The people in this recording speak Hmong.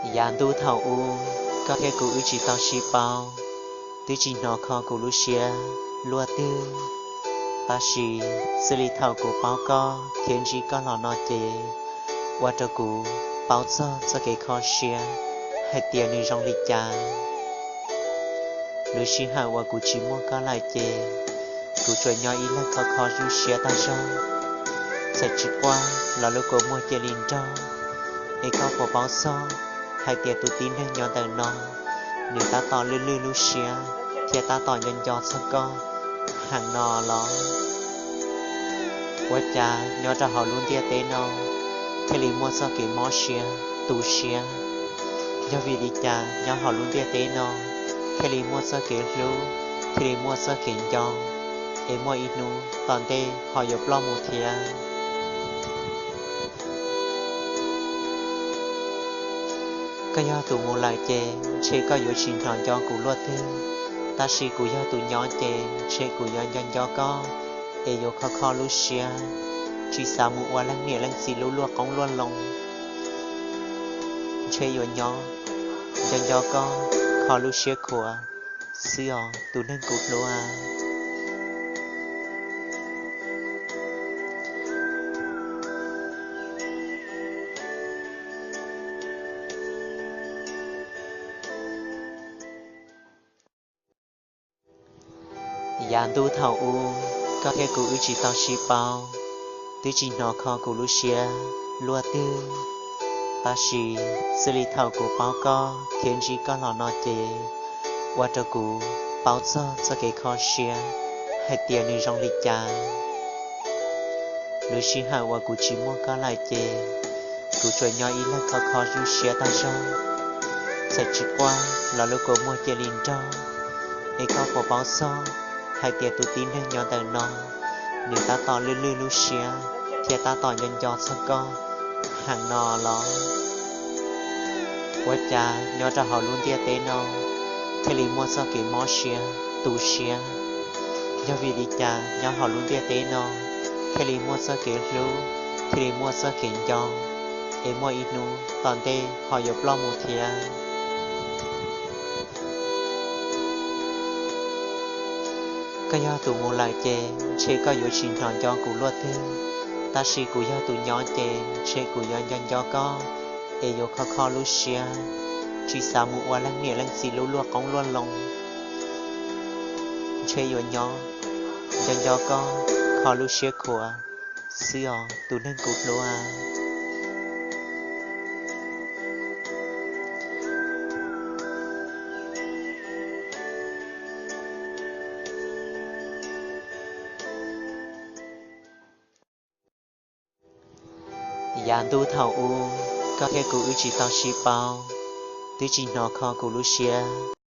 Yav ntuj thaum ub, koj thiab kuv wb tsis tau sib paub, twb tsis hnov kho kuv lub siab luaj twg. Tab sis xws li thaum kuv paub koj thiab ntsib koj los no ces, ua rau kuv paub txog txoj kev kho siab hais tias nws zoo li cas. Lub sij hawm uas kuv tsis muaj koj lawm ces, kuv tsuas nyob ib leeg kho kho lub siab tag zog. Txawm tsis quaj los lub kua muag cia li nraug. Es koj puas paub txog hais tias tus tib neeg nyob ntawm no, nws tab tom lwj lwj lub siab thiab tab tom nco nco txog koj heev no los? Ua cas nyob rau hauv lub ntiaj teb no thiaj li muaj txoj kev mob siab, tu siab? Yog vim li cas nyob hauv lub ntiaj teb no thiaj li muaj txoj kev hlub, thiaj li muaj txoj kev nco, es muaj ib hnub tom ntej ho yuav ploj mus thiab? Koj yog tus mus lawm ces ntshe koj yuav tsis hnov nco kuv luaj twg, tab sis kuv yog tus nyob ces ntshe kuv yuav nco nco koj, es yuav kho kho lub siab. Tsis xav mus ua leej niam leej txiv lub luaj qoob luaj loo, ntshe yuav nyob nco nco koj, kho lub siab khuav xwb os tus neeg kuv hlub. Yav ntuj thaum ub, koj thiab kuv wb tsis tau sib paub, twb tsis hnov kho kuv lub siab luaj twg. Tab sis xws li thaum kuv paub koj thiab ntsib koj los no ces, ua rau kuv paub txog txoj kev kho siab hais tias nws zoo li cas. Lub sij hawm uas kuv tsis muaj koj lawm ces, kuv tsuas nyob ib leeg kho kho lub siab tag zog. Txawm tsis quaj los lub kua muag cia li nraug. Es koj puas paub txog hais tias tus tib neeg nyob ntawm no, nws tab tom lwj lwj lub siab thiab tab tom nco nco txog koj heev no los? Ua cas nyob rau hauv lub ntiaj teb no thiaj li muaj txoj kev mob siab, tu siab? Yog vim li cas nyob hauv lub ntiaj teb no thiaj li muaj txoj kev hlub, thiaj li muaj txoj kev nco, es muaj ib hnub tom ntej ho yuav ploj mus thiab? Koj yog tus mus lawm ces ntshe koj yuav tsis hnov nco kuv luaj twg, tab sis kuv yog tus nyob ces ntshe kuv yuav nco nco koj, es yuav kho kho lub siab. Tsis xav mus ua leej niam leej txiv lub luaj qoob luaj loo, ntshe yuav nyob nco nco koj, kho lub siab khuav xwb os tus neeg kuv hlub. Yav ntuj thaum ub, koj thiab kuv wb tsis tau sib paub, twb tsis hnov kho kuv lub siab